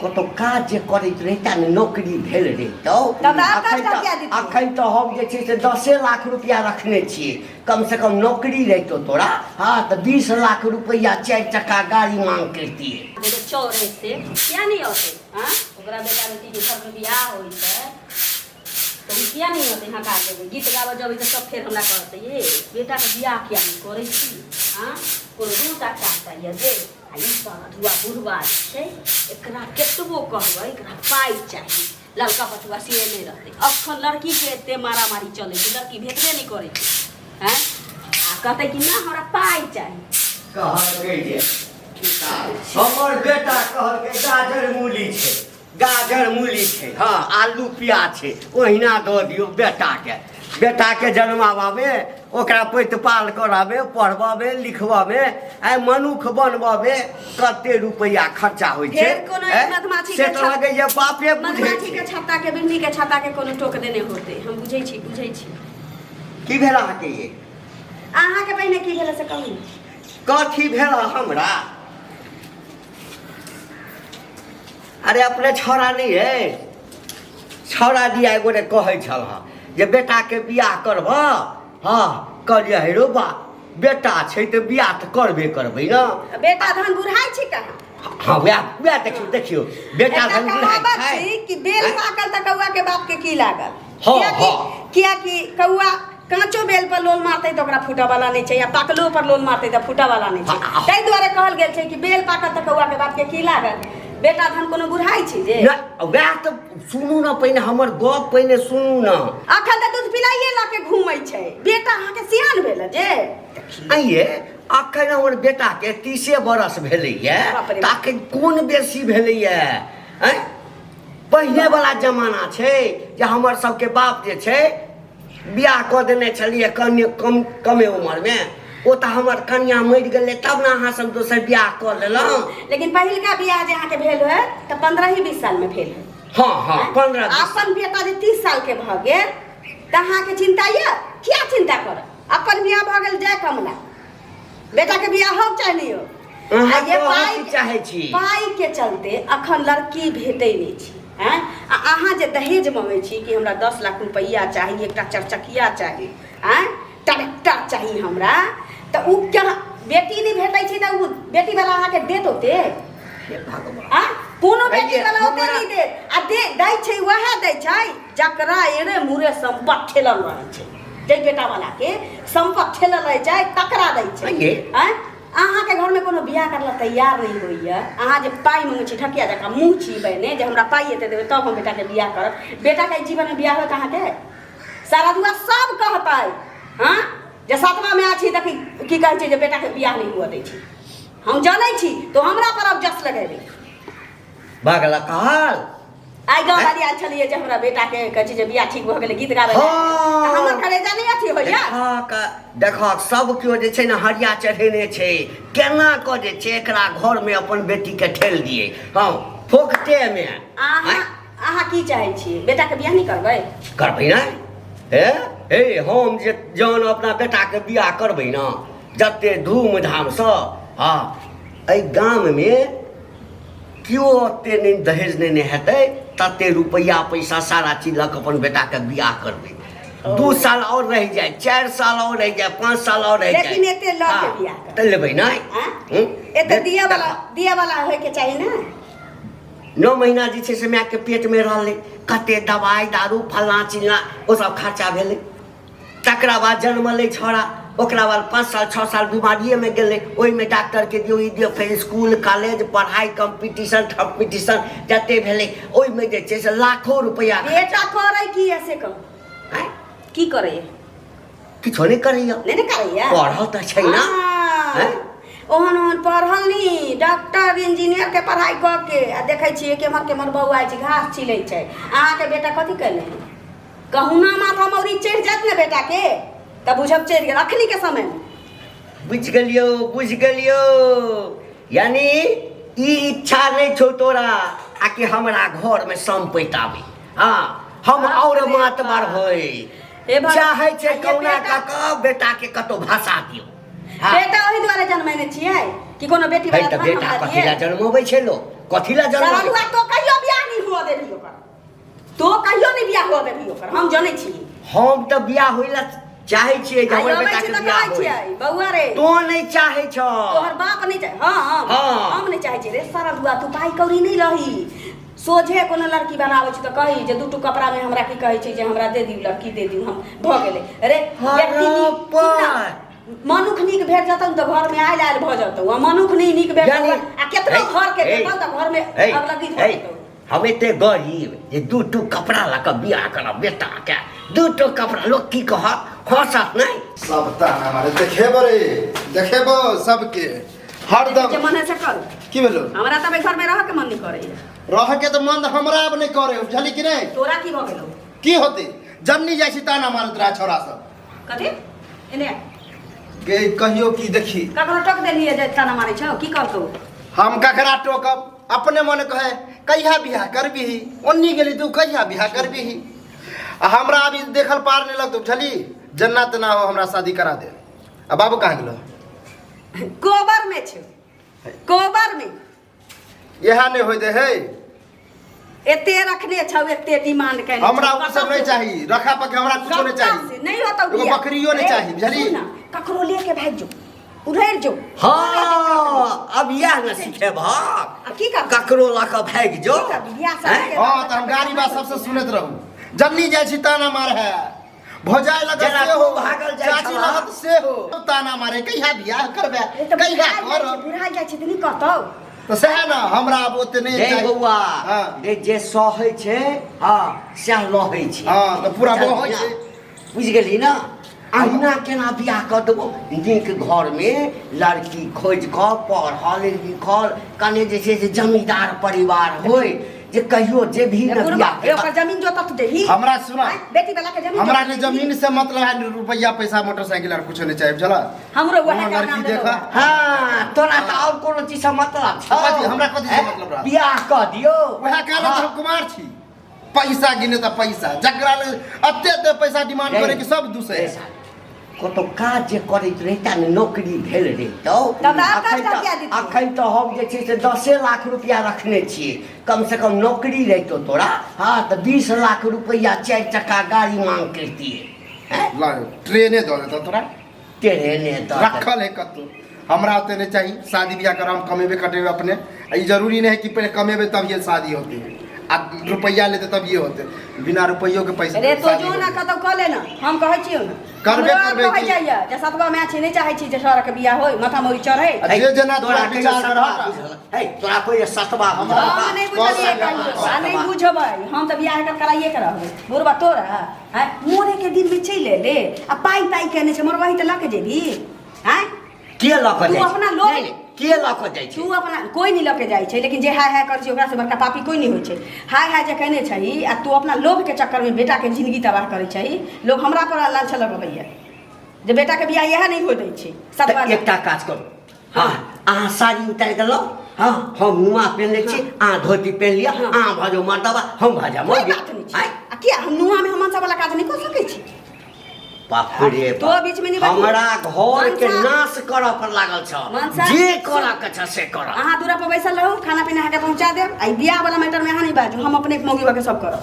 कतौ काज जे करैत रहिता ने, नौकरी भेल रहितौ। तब तऽ आब अखन काज तऽ किया दितियै? अखन तऽ हम जे छै से 10 लाख रुपया रखने छियै। कम से कम नौकरी रहितौ तोरा, हँ, तऽ 20 लाख रुपया 4 चक्का गाड़ी मांग करतियै। देखो चौरे से किया नहीं औते? हाँ, ओकरा बेटा बेटी के घर में बियाह होइ छै तऽ ओ किया नहीं औते? हकार देबै, गीत गाबऽ जबै तऽ सब फेर हमरा कहतै, ये बेटाके बियाह किया नहीं करै छी? हाँ, कोनो दूटा चाहता यऽ जे आ ई साधुआ बुढ़वा जे छै, एकरा केतबो कहबै, एकरा पाइ चाही। लड़का बचुआ से नहि रहतै। अखन लड़कीके एते मारामारी चलै छै, लड़की भेटबे नहि करै छै। हैं, आ कहतै कि ना, हमरा पाइ चाही। कहलकै जे हमर बेटा कहलकै, गाजर मूली छै, गाजर मूली छै, हँ, आलू प्याज छै, ओहिना दऽ दियौ बेटाके। बेटाके जन्माबामे, ओकरा प्रतिपाल कराबे, पढ़बामे, लिखबामे, आइ मनुख बनबामे कते रुपैआ खर्चा होइ छै। फेर कोनो ऐं? मधुमाछी से के तऽ लगैए बापे बुझै मधुमाछी छै। के छत्ता के, बिढ़नी के छत्ता के कोनो टोक देने होते। हम बुझै छी, बुझै छी। की भेल अहाँके ये? अहाँके पहिने की भेलै से कहू ने। कथी भेल हमरा? अरे, अपने छौड़ा नहीं है? छौड़ा दिया एगो ने कहै छल हँ जे बेटाके बियाह करब। हँ, कहलियै, हे रौ बा, बेटा छै तऽ बियाह तऽ करबे करबै ने। बेटा धन बुढ़ाइ छै कहाँ? हँ, वएह वएह, देखियौ देखियौ, बेटा एकटा धन बुढ़ाइ कहावत छै। छै कि बेल आँय? पाकल तऽ कौआ के बाप के की लागल। कियाकि कियाकि कौआ काँचो बेल पर लोल मारतै तऽ ओकरा फूटऽ वाला नहि छै, या पाकलो पर लोल मारतै तऽ फूटऽ वाला नहि छै। ताहि दुआरे कहल गेल छै कि बेल पाकल तऽ कौआ के बाप के की लागल। बेटा धन कोनो बुढ़ाइ छै जे नहि, वएह तऽ सुनू ने, पहिने हमर गप पहिने सुनू ने। अखन तऽ दूध पिलाइए लऽ के घूमै छै बेटा। अहाँके सियान भेल जे आइये अखन हमर बेटाके 30 बरस भेलैए। बाप रे। तऽ अखन कोन बेसी भेलैए? आँय, पहिने वाला जमाना छै जे हमर सबके बाप जे छै बियाह कऽ देने छलियै कन्या कम कमे उमरमे? ओ तऽ हमर कन्या मरि गेलै, तब ने अहाँ सब दोसर बियाह कऽ लेलहुँ। लेकिन पहिलका बियाह जे अहाँके भेल होय तऽ 15 ही 20 सालमे भेल होय। हँ हँ, 15 20। अपन बेटा जे 30 साल के भऽ गेल तऽ अहाँके चिंता यऽ? किया चिंता करब? अपन बियाह भऽ गेल, जय कमला। बेटा के बियाह हो चाहे नहीं हो। अहाँ आ ये कहऽ पाइ की चाहै छी? पाइ के चलते अखन लड़की भेटै नहि छै। हैं, आ अहाँ जे दहेज मंगै छी कि हमरा 10 लाख रुपैआ चाही, एकटा चरचकिया चाही, आँय, ट्रैक्टर चाही हमरा, तऽ उ क्या बेटी नहि भेटै छै तऽ उ बेटी वाला अहाँके देत ओते? हे भगवान! आ कोनो बेटी कहिये, वाला ओते नहि देत। आ दे दै छै, वएह दै छै जकरा एरे मुरे सम्पत्ति ठेलल रहै छै। जाहि बेटा वाला के सम्पत्ति ठेलल रहै छै, तकरा दै छै। कहिये। आँय, अहाँके घरमे कोनो बियाह करला तैयार नहि होइए। अहाँ जे पाइ मंगै छी, ढकिया जकाँ मुँह छी बने जे हमरा पाइ एते देबै तब हम बेटाके बियाह करब। बेटाके एहि जीवनमे बियाह होत अहाँके? सारा दुआ सब कहतै, हँ, जे सातवामे आ छी तऽ की की कहै छै जे बेटाके बियाह नहि हुअ दै छै। हम जनै छी, तो हमरा पर अब जस लगेबै। भगला कहल। आइ गाँव वाली आयल छलियै जे हमरा बेटा के कहै छै जे बियाह ठीक भऽ गेलै, गीत गाबै लए। तऽ हमर कलेजा नहि अथी होइया? देखक देखक, सब केओ जे छै ने हरिया चढ़ेने छै, केना कऽ जे छै एकरा घरमे अपन बेटीके ठेल दिए। हँ, फोकटेमे। अहाँ अहाँ की चाहै छियै? बेटाके बियाह नहि करबै? करबै ने। हे हे, हम जे जहन अपना बेटाके बियाह करबै ने, जते धूमधामसँ, हँ, एहि गाममे केओ ओते नहि दहेज नेने हेतै तते रुपैआ पैसा सारा चीज लऽ कऽ अपन बेटाके बियाह करबै। 2 साल आओर रहि जाय, 4 साल आओर रहि जाय, 5 साल आओर रहि जाय, लेकिन एते लऽ के बियाह करबै। तऽ लेबै नहि। आँय? हूँ? एते दिया वाला, दिया वाला होइके चाही ने। 9 महीना जे छै से मायके पेटमे रहलै, कते दवाइ दारू फल्लाँ चिल्लाँ ओ सब खर्चा भेलै। तकरा बाद जन्मलै छौड़ा, ओकरा बाद 5 साल 6 साल बीमारिएमे गेलै, ओहिमे डॉक्टरके दियौ, ई दियौ, फेर स्कूल कॉलेज पढ़ाइ, कम्पीटिशन ठम्पीटिशन जते भेलै, ओहिमे जे छै से लाखो रुपैआ। बेटा करै की है से कहू। आँय? की करैया? किछो नहि करैया। नहि ने करैया? पढ़ल तऽ छै ने। हाँ। ओहन ओहन पढ़ल नी, डॉक्टर इंजीनियर के पढ़ाई कऽ के आ देखै छियै केम्हर केम्हर बौआइ छै, घास छिलै छै। अहाँके बेटा कथी केने? कहुना माथा मौरी चढ़ि जायत ने बेटा के तऽ बुझब चढ़ि गेल अखनी के समय मे। बुझि गेलियौ, बुझि गेलियौ। यानी ई इच्छा नहि छौ तोरा आ कि हमरा घरमे सम्पैत आबै, हँ, हम और मातबर होय। हे भगवान। चाहै छै आ ये कहुना बेटा- कऽ कऽ बेटाके कतहु भाषा दियौ, हँ। बेटा ओहि दुआरे जनमेने छियै कि कोनो बेटी है वाला तऽ धन बेटा हमरा कथी लए दिए? जन्मबै छै लोक? कथी लए जन्मबै? सरलुआ तो कहिया ओकर हम जनै छी। हम तऽ बियाह होय ला चाहै छियै जे आइ हमर अबै बेटा छी के तऽ बियाह कहै होय। छियै बौआ रे, तो नहि चाहै छ। तोहर बाप नहि चाहे। हाँ। हाँ। हम नहि चाहै छी रे सारा दुआ, तू पाइ कौड़ी नहि लही, सोझे कोनो लड़की बनाबै छी तऽ कही जे दूटू कपड़ामे हमरा की कहै छै जे हमरा दे दियौ लड़की दे दियौ, हम भऽ गेलै रे। व्यक्ति नीक सुन ना, मनुख नीक भेट जेतौ तऽ घरमे आयल आयल भऽ जेतौ, आ मनुख नहि नीक भेट यानी- आ केतनो हे, घरके हे, भेटल तऽ घरमे हे, अगलगी भऽ हे, जेतौ। हम एते गरीब जे दू टू कपड़ा लऽ कऽ बियाह करब बेटाके, दू टू कपड़ा लोक की कहत, हँसत नहि? सब ताना मारे देखेबो रे, देखेबो सबके हरदम। जे मन है से करू। की भेलो? हमरा तऽ घर में रह के मन नहीं करैया। रह के तऽ मन हमरा अब नहीं करे, बुझली कि नहीं? तोरा की भऽ गेलौ? की होते, जन्नी जाइ छी ताना मारत रहा छोरा सब। कथी एने के कहियो की देखी ककरो टोक देलियै जे ताना मारै छौ? की कहतौ? हम ककरा टोकब, अपने मन कहे कहिया बियाह करबिही, ओन्नी गेली तू कहिया बियाह करबिही, आ हमरा अभी देखल पार नहीं लगतो, बुझली? जन्ना तना हो हमरा शादी करा दे। आ बाबू कहाँ गेलो? कोबर में छौ, कोबर में। इएह नहीं होय दे है। एते रखने छौ, एते डिमांड केने हमरा छौ, उ सब नहीं चाही, रखा पके हमरा कुछो नहीं कत्ता चाही। से नहीं होतौ एगो बियाह। बकरियो नहीं ए, चाही, बुझली? सुन ना, ककरो लेके भागि जो, उधेड़ जो। हाँ, अब इएह ने सिखेबहक। आ की करबै? ककरो लऽ कऽ भागि जो। की करबै? बियाह शादी हैं? के हाँ, तऽ हम गाड़ी बात सबसे सुनैत रहू, जन्नी जाइ छी ताना मार है, भौजाई लगत जेना से हो, तू भागल जाइ चाची छलह। लगत से हो, ताना मारे कहिया बियाह करबे, ए, तऽ कहिया बुढ़ा जाइ छै, करब। बुढ़ा जाइ छै तऽ नहि कहतौ? तऽ सएह ने, हमरा आब ओते नहि रे चाही। बौआ, हाँ। रे जे सहै छै, हाँ, सएह लहै छै। हाँ, तऽ पूरा बहै छै। बुझि गेली ने? अहिना केना बियाह कऽ देबो? नीक घरमे लड़की खोजि कऽ, पढ़ल लिखल, कने जे छै से जमींदार परिवार होय, जे कहियो जे भी ने बुढ़बा, बियाह ए, ओकर जमीन जोतत देही। हमरा सुना। आँय, बेटी वाला के जमीन हमरा जोतत ने देही। जमीन से मतलब है, रुपया पैसा मोटरसाइकिल और कुछो नहीं चाहिए, बुझला? हमरो वएह कोनो का लड़की नाम देखा। लेलहुँ। हाँ, तोरा तऽ आओर कोनो चीज से मतलब छौ? कथी, हमरा कथी से हैं? मतलब रहत? बियाह कऽ दियौ। वएह कहलहुँ हाँ। तऽ हम कुमार छी, पैसा गिने तऽ पैसा जकरा लग एते एते पैसा डिमांड करे कि सब दूसरे। रे साला, कतौ काज जे करैत रहिता ने, नौकरी भेल रहितौ, तब तऽ आब काज अखन तऽ किया दितियै? अखन तऽ हम जे छै से 10 लाख रुपया रखने छियै, कम से कम नौकरी रहितौ तोरा, हाँ, तऽ 20 लाख रुपया चारि चक्का गाड़ी मांग करितियै, हैं? ला, ट्रेने दऽ देतौ तोरा। ट्रेने दऽ देतौ। रखल है कतौ, हमरा ओते नहीं चाहिए। शादी ब्याह कर हम कमेबे कटेबे अपने, आ ई जरूरी नहीं है कि पहले कमेबे तब ये शादी होती है, आ रुपया लेते तब ये होते, बिना रुपयों के पैसा रे तो शादी जो ना होते। कतौ कऽ ले ना, हम कहै छियौ ने। करबे हमरो आब करबे कहै की? जाइया जे सतबा माय छी, नहि चाहै छी जे सड़क बियाह होय, माथा मौरी चढ़ै। आ जे जेना तोरा तोरा कहियो विचार सतबा रहत। बुझल है? तोरा कहियो सतबा बुझल? हम नहि बुझलियै कहियो आ नहि बुझबै, हम तऽ बियाह एकर कराइए के रहबै। बुढ़बा तोरा आँय मरे के दिन में चलि एले आ पाइ ताइ केने छै, मरबही तऽ लऽ के जेबही आँय? के लऽ कऽ तू जाइ छै? अपना लोग- नहि, नहि, के लऽ कऽ जाइ छै? तू अपना कोइ नहि लऽ के जाइ छै, लेकिन जे हाय हाय करै छै ओकरासँ बड़का पापी कोइ नहि होइ छै। हाय हाय जे केने छही आ तू अपना लोभके चक्करमे बेटाके जिंदगी तबाह करै छही, लोग हमरा पर लांछन लगबैया जे बेटाके बियाह इएह नहि होइ दै छै। तऽ सतबा एकटा काज करू, हँ, अहाँ साड़ी उतारि कऽ लाउ, हँ, हम नुआ पेन्ह लै छी, अहाँ धोती पेन्ह लिअ, अहाँ भऽ जाउ मर्दबा, हम भऽ जाउ कोइ मौगी। बात नहि छै। आँय? आ किया हम नुआमे हम मनसा वाला काज नहि कऽ सकै छी? बाप रे तो बाप। बीच में नहीं बैठी। हमरा घर के मनसा- नाश करऽ पर लागल छ। मनसा- जे करऽ के छ से करऽ। अहाँ दूरा पर बैसल रहू, खाना पीना अहाँके पहुँचा देब, आ ई बियाह वाला मैटरमे अहाँ नहि बाजू, हम अपने मौगी भऽ के सब करब।